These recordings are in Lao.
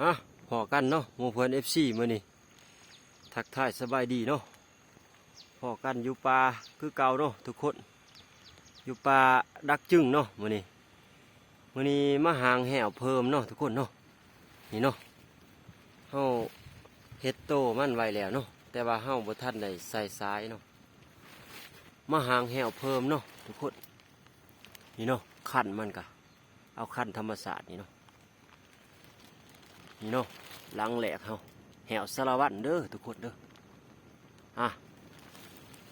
ອ່ະ ພໍ້ກັນເນາະ ໝູ່ເພື່ອນເອັຟຊີ ມື້ນີ້ທັກທາຍສະບາຍດີເນາະ. ພໍ້ກັນຢູ່ປ່າຄືເກົ່າເນາະທຸກຄົນ, ຢູ່ປ່າດັກຈຶງເນາະມື້ນີ້. ມື້ນີ້ມາຫາງແຫ້ວເພີ່ມເນາະທຸກຄົນເນາະ. ນີ້ເນາະ ເຮົາເຮັດໂຕມັນໄວ້ແລ້ວເນາະ ແຕ່ວ່າເຮົາບໍ່ທັນໄດ້ໃສ່ສາຍເນາະ. ມາຫາງແຫ້ວເພີ່ມເນາະທຸກຄົນ. ນີ້ເນາະ ຄັນມັນກະ ເອົາຄັນທຳມະຊາດນີ້ເນາະ. ນີ້ເນາະ ຫຼັງແລກເຮົາ ແຫ້ວສາລະວັນເດີທຸກຄົນເດີ. ອ່ະ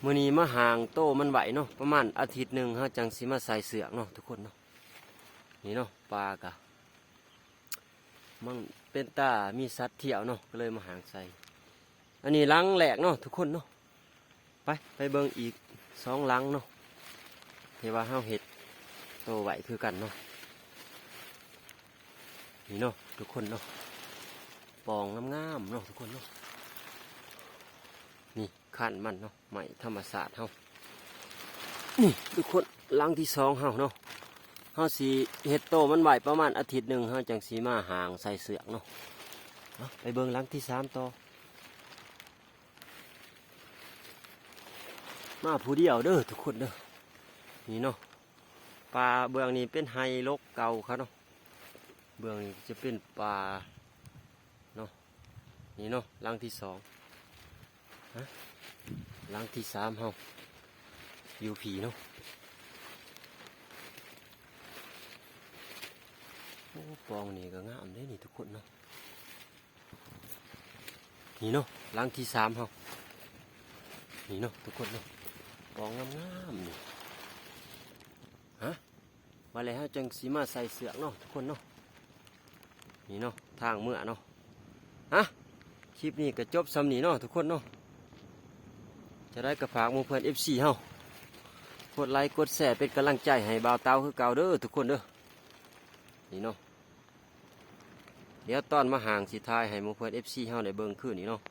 ມື້ນີ້ມາຫາງໂຕມັນໄວ້ເນາະ ປະມານອາທິດໜຶ່ງເຮົາຈັ່ງຊິມາໃສ່ເຊືອກເນາະທຸກຄົນເນາະ. ນີ້ເນາະ ປ່າກະມັນເປັນຕາມີສັດທ່ຽວເນາະ ກໍເລີຍມາຫາງໃສ່. ອັນນີ້ຫຼັງແລກເນາະທຸກຄົນເນາະ. ໄປ ໄປເບິ່ງອີກສອງຫຼັງເນາະ ທີ່ວ່າເຮົາເຮັດໂຕໄວ້ຄືກັນເນາະ. ນີ້ເນາະທຸກຄົນເນາະ ປ່ອງງາມໆເນາະທຸກຄົນເນາະ. ນີ້ຄັນມັນເນາະ ໄມ້ທຳມະຊາດເຮົາ. ນີ້ທຸກຄົນ ຫຼັງທີສອງເຮົາເນາະ. ເຮົາຊິເຮັດໂຕມັນໄວ້ປະມານອາທິດໜຶ່ງ ເຮົາຈັ່ງຊິມາຫາງໃສ່ເຊືອກເນາະ. ເອົາ ໄປເບິ່ງຫຼັງທີສາມຕໍ່. ມາຜູ້ດຽວເດີທຸກຄົນເດີ. ນີ້ເນາະ ປ່າເບື້ອງນີ້ເປັນໄຮ່ລົກເກົ່າເຂົາເນາະ. ເບື້ອງນີ້ຈະເປັນປ່າເນາະ. ນີ້ເນາະ ຫຼັງທີສອງ. ຮະ ຫຼັງທີສາມເຮົາຢູ່ພີ້ເນາະ. ໂອ້ ປ່ອງນີ້ກໍງາມເດ້ນີ້ທຸກຄົນເນາະ. ນີ້ເນາະ ຫຼັງທີສາມເຮົາ. ນີ້ເນາະທຸກຄົນເນາະ ປ່ອງງາມໆນີ້. ຮະ ວ່າແລ້ວເຮົາຈັ່ງຊິມາໃສ່ເຊືອກເນາະທຸກຄົນເນາະ. ນີ້ເນາະ ທາງເມືອເນາະ. ຮະ ຄລິບນີ້ກໍຈົບສ່ຳນີ້ເນາະທຸກຄົນເນາະ. ຈະໄດ້ກໍຝາກໝູ່ເພື່ອນເອັຟຊີເຮົາ ກົດໄລກົດແຊເປັນກຳລັງໃຈໃຫ້ບ່າວເຕົາຄືເກົ່າເດີທຸກຄົນເດີ. ນີ້ເນາະ ດຽວຕອນມາຫາງຊິຖ່າຍໃຫ້ໝູ່ເພື່ອນເອັຟຊີເຮົາໄດ້ເບິ່ງຄືນນີ້ເນາະ.